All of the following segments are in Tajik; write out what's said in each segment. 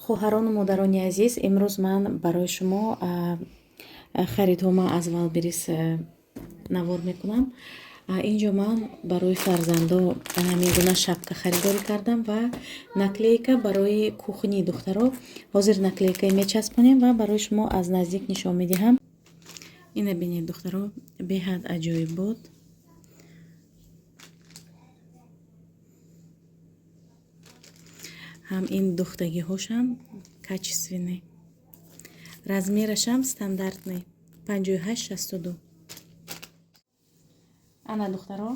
Хоҳарону модарони азиз, имрӯз ман барои шумо харидҳома аз Валберис навор мекунам. Инҷо ман барои фарзандо ҳамин гуна шапка харидорӣ кардам ва наклейка барои кухни духтаро. Ҳозир наклейкаи мечаспонем ва барои шумо аз наздик нишон медиҳам. Ина бинед, духтаро, беҳад аҷоиб буд. Ҳам ин духтагиҳошам качественный, размерашам стандартный 58-62. Ана, духтаро,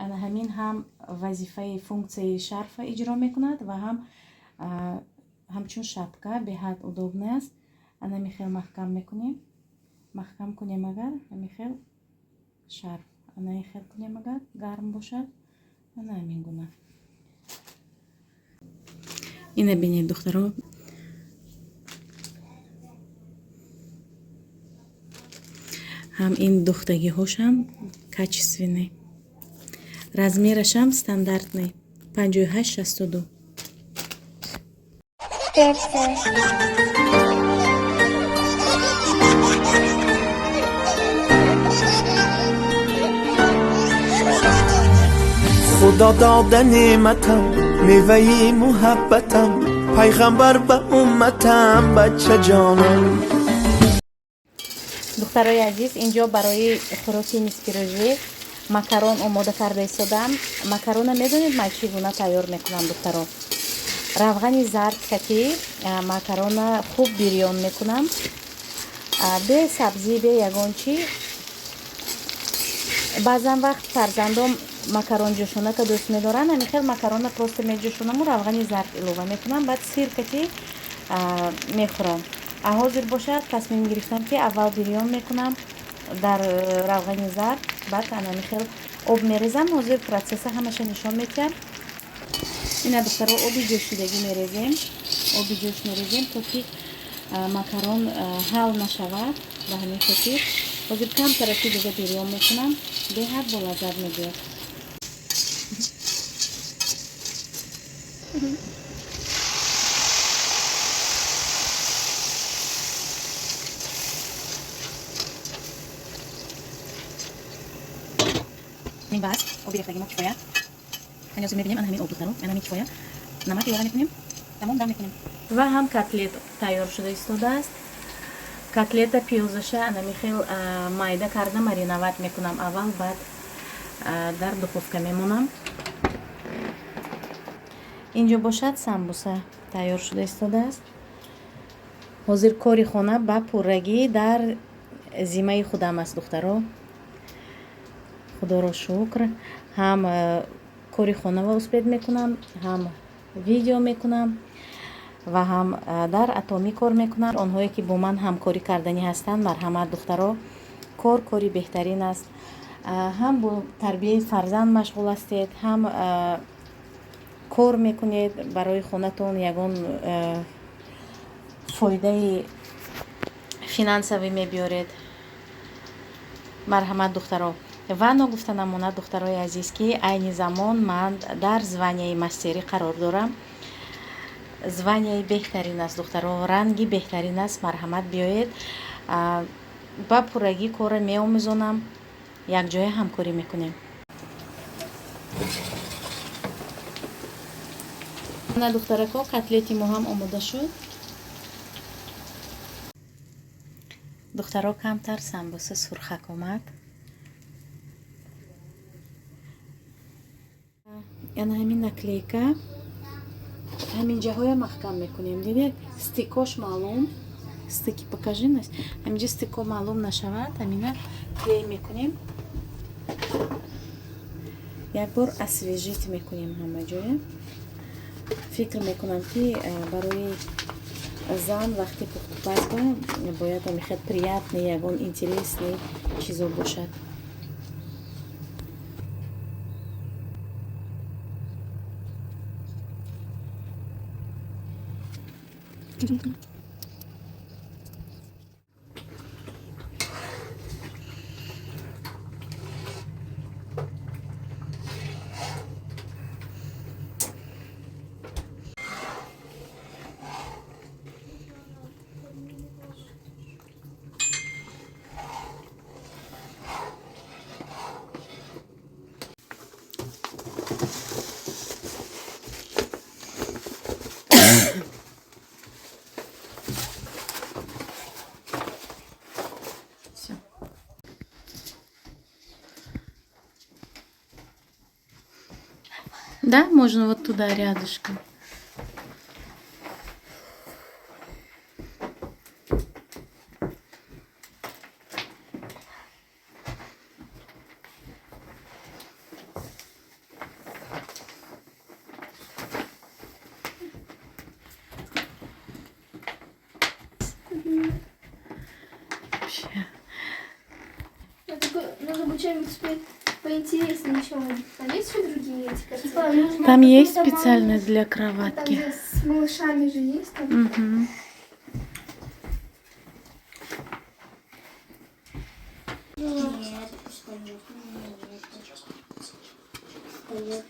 ана ҳамин ҳам вазифаи функсияи шарфа иҷро мекунад ва ҳам ҳамчун шапка беҳад удобный аст. Ана михел маҳкам мекунем, маҳкам кунем агар, ҳамихел шарф, ана ин хел кунем агар гарм бошад, ана ҳамин гуна. Ина бинед, духтаро, ҳам ин духтагиҳошам качественный, размерашам стандартный 58-62. Худо дода неъматам, меваи муҳаббатам, пайғамбар ба умматам, бачаҷонам. Духтарои азиз, инҷо барои хӯроки нисфирӯзӣ макарон омода карда истодам. Макарона медонед ман чӣ гуна тайёр мекунам, духтаро? Равғани зард кати макарона хуб бирён мекунам, бе сабзӣ, бе ягон чӣ. Баъзан вақт фарзандом макарон ҷӯшонака дӯст медоранд. Ҳамин хел макарона просто меҷӯшонаму равғани зард илова мекунам, баъд сир кати мехӯрам. А ҳозир бошад, тасмим гирифтам, ки аввал бирён мекунам дар равғани зард, баъд анами хел об мерезам. Ҳозир процесса ҳамаша нишон медиҳам. Ина, духтаро, оби ҷӯшидагӣ мерезем, оби ҷӯш мерезем, то ки макарон ҳал нашавад. Ба ҳамин хотир ҳозир камтараки дига бирён мекунам, беҳад болаззат мебиёд. Бас, оби рехтагимо кифоя. Ҳозир мебинем, ана ҳамин об, духтаро, ана ҳамин кифоя. Намак илова мекунем, тамом, дам мекунем. Ва ҳам котлет тайёр шуда истодааст. Котлета пиёзаша анами хел майда карда мариновать мекунам аввал, баъд дар духовка мемонам. Инҷо бошад, самбуса тайёр шуда истодааст. Ҳозир кори хона ба пуррагӣ дар зиммаи худам аст, духтаро. Худоро шукр, ҳам кори хонава успеть мекунам, ҳам видео мекунам ва ҳам дар Атомӣ кор мекунам. Онҳое ки бо ман ҳамкорӣ карданӣ ҳастанд, марҳамат, духтаро. Кор кори беҳтарин аст. Ҳам бо тарбияи фарзанд машғул ҳастед, ҳам кор мекунед, барои хонатон ягон фоидаи финансовӣ мебиёред. Марҳамат, духтаро. Ва ногуфта намонад, духтарои азиз, ки айни замон ман дар званияи мастерӣ қарор дорам. Званияи беҳтарин аст, духтаро, ранги беҳтарин аст. Марҳамат, биёед, ба пуррагӣ корро меомӯзонам, якҷоя ҳамкорӣ мекунем. На, духтарако, котлети мо ҳам омода шуд. Духтаро, камтар самбуса сурхак омад. Яна ҳамин наклейка ҳамин ҷаҳоя маҳкам мекунем. Дидед, стыкош маълум, стыки покажи. Ҳаминҷа стыко маълум нашавад, ҳамина клей мекунем. Як бор освежить мекунем ҳама ҷоя. Фикр мекунам, ки барои зан вақти пухтупаз бояд ҳамихел приятный, ягон интересный чизо бошад. Да, можно вот туда рядышком. Вообще. Надо бы что-нибудь поинтереснее еще. Там есть еще другие эти картины? Там есть специально для кроватки. Там, где с малышами же есть. Там. Угу. Нет, встает, нет, встает.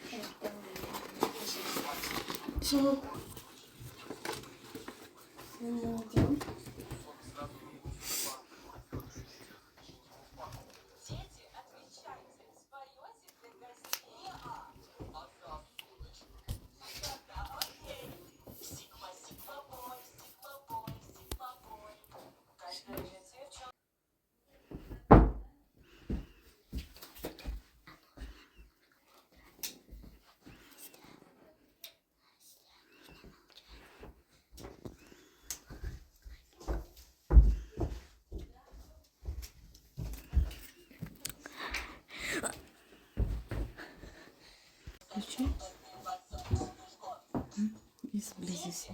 Включи. И сблизись.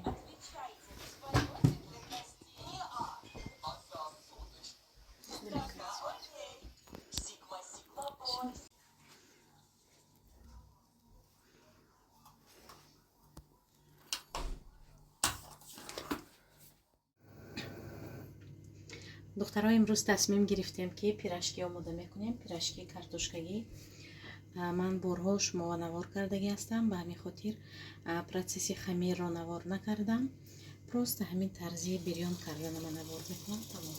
Духтаро, имрӯз тасмим гирифтем, ки пирожки омода мекунем, пирожки картошкагӣ. Ман борҳо шуморо навор кардагӣ ҳастам, ба ҳамин хотир процесси хамирро навор накардам. Просто ҳамин тарзи бирён карданама навор мекунам, тамом.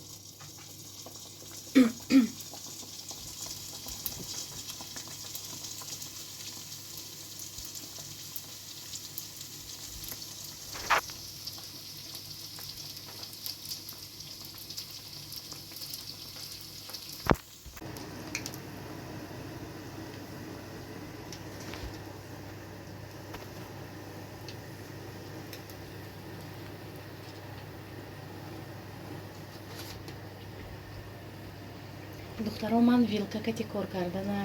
Духтаро, ман вилка кати кор кардана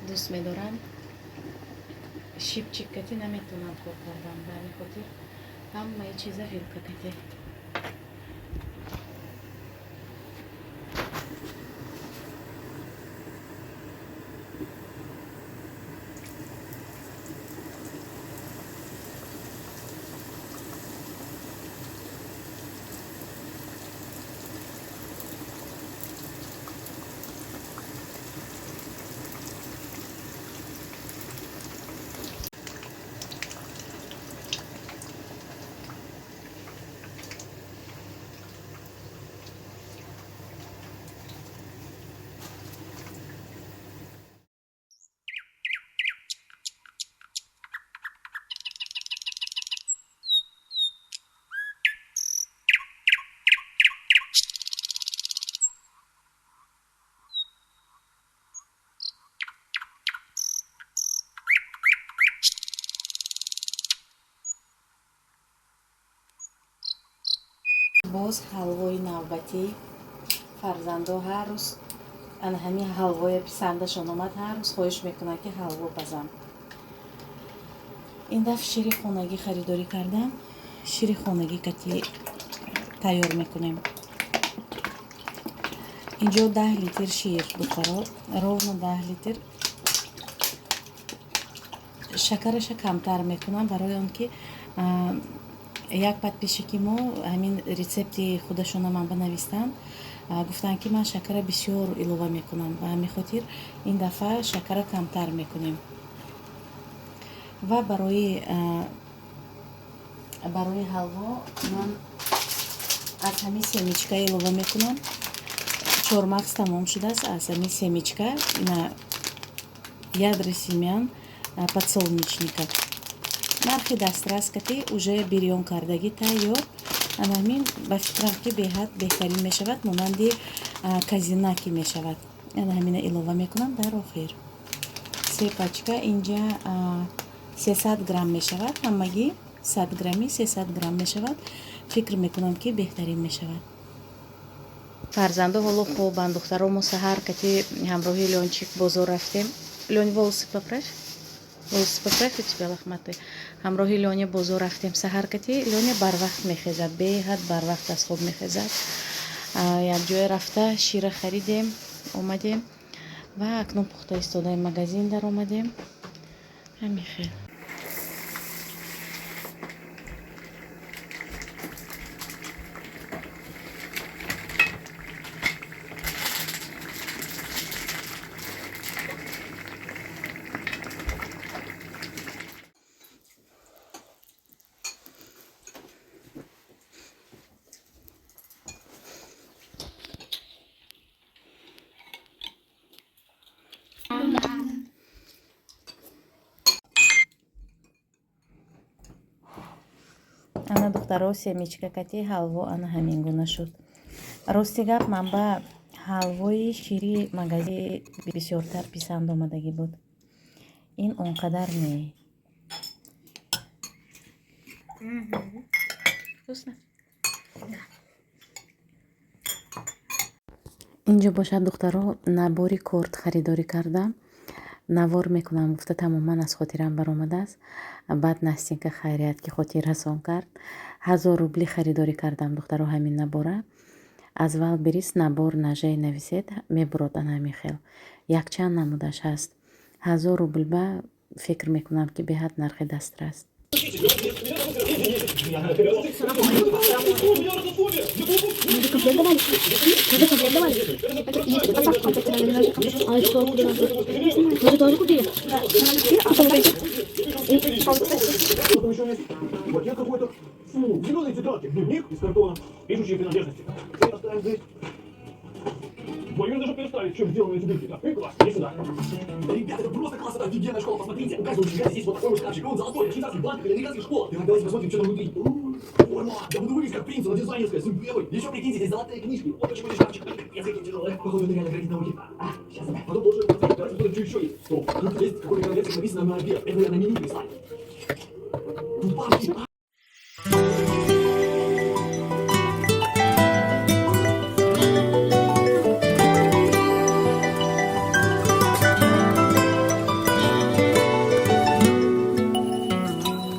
дӯст медорам. Щипчик кати наметавонам кор кардан, ба ҳамин хотир ҳамаи чиза вилка кати. Боз ҳалвои навбатӣ. Фарзандо ҳар рӯз ана ҳамин ҳалвоя писандашон омад, ҳар рӯз хоҳиш мекунанд, ки ҳалво пазам. Ин дафъ шири хонагӣ харидорӣ кардам, шири хонагӣ кати тайёр мекунем. Инҷо 10 литр шир, духтаро, ровно 10 литр. Шакараша камтар мекунам, барои он ки як подписчики мо ҳамин рецепти худашона ман банавистанд, гуфтанд, ки ман шакара бисёр илова мекунам. Ба ҳамин хотир ин дафъа шакара камтар мекунем. Ва барои ҳалво ман аз ҳамин семечка илова мекунам. Чормағз тамом шудааст, аз ҳамин семечка, ина, ядра семян подсолнечника, нархи дастрас кати, уже бирён кардагӣ тайёр. Ана ҳамин, ба фикрам, ки беҳад беҳтарин мешавад, монанди козинаки мешавад. Ана ҳамина илова мекунам дар охир, се пачка. Инҷа 300 грамм мешавад, ҳамагӣ 100 грамми 300 грамм мешавад. Фикр мекунам, ки беҳтарин мешавад. Фарзандо ҳоло хобанд, духтаро. Мо саҳар кати ҳамроҳи Лёнчик бозор рафтем. Лёнь, волосы поправь, волосы поправь, у тебя лохматые. Ҳамроҳи Лёня бозор рафтем саҳар кати. Лёня барвақт мехезад, беҳад барвақт аз хоб мехезад. Якҷоя рафта шира харидем, омадем ва акнун пухта истодаи магазин даромадем. Ҳамин хел. Ана, духтаро, семечка кати ҳалво ана ҳамин гуна шуд. Рости гап, ман ба ҳалвои шири магази бисёртар писанд омадагӣ буд, ин он қадар не. Вкусно? Инҷо бошад, духтаро, набори корт харидорӣ кардам. Навор мекунам гуфта, тамоман аз хотирам баромадааст. Баъд Настенька хайрият, ки хотиррасон кард. 1000 рубли харидорӣ кардам, духтаро, ҳамин набора. Аз Вайлдберриз набор ножей нависед, мебурод. Ана ҳамин хел якчанд намудаш ҳаст. 1000 рубл ба фикр мекунам, ки беҳад нархи дастрас. Мы комплект давали? Мы комплект давали? Это А что, откуда надо? Мы же тоже купили? Да. Что еще есть? Пакет какой-то. Фу, зеленые тетрадки, дневник из картона, пишущие принадлежности. Все оставим здесь. Боюсь даже представить, чем сделаны эти дырки. Так, и класс, иди сюда. Ребята, это просто класс, это офигенная школа, посмотрите. У каждого ученика здесь вот такой вот шкафчик. Он золотой, швейцарский банк или американская школа. И давайте посмотрим, что там внутри. Форма! Я буду выглядеть как принц, она дизайнерская, с эмблемой. Еще прикиньте, здесь золотые книжки. Вот почему здесь шкафчик. Капец, какие тяжелые. Походу, это реально гранит науки. А, сейчас. Потом тоже, давайте посмотрим, что еще есть. Стоп, тут есть какой-то конвертик, написано на обед. Это, наверное, меню прислали. Тут папки.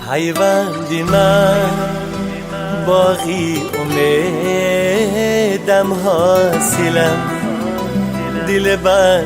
Пайванди ман боғи умедам, ҳосилам дили банд.